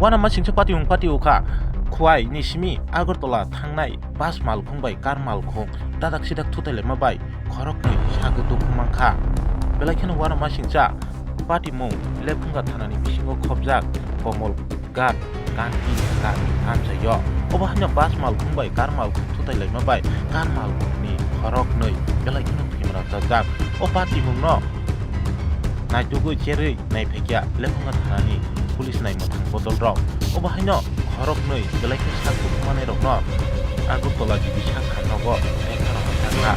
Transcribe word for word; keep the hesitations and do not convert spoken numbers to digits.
Uanamasingcha patimung pati-o kha, Khowai ni simi Agartala thangnai bus malkhung bai kar malkhung dadak sidak thutailaima bai khoroknwi sak dukhu mankha. Belai kheno uanamasingcha patimung Lephunga thanani bisingo khopjak Komol Ghat Kanti Ghat amchaio. Obo haino bus malkhung bai kar malkhung thutailaima bai kar malkhungni khoroknwi belai kheno thwima rwchapjak. O patimungno naitugwi cherwi naiphaikya Lephunga thanani police naimwthang bodolrok. Obo haino khoroknwi belai khe sak dukhu manwirokno Agartala G B sakha nogo lekha rwmani thangkha.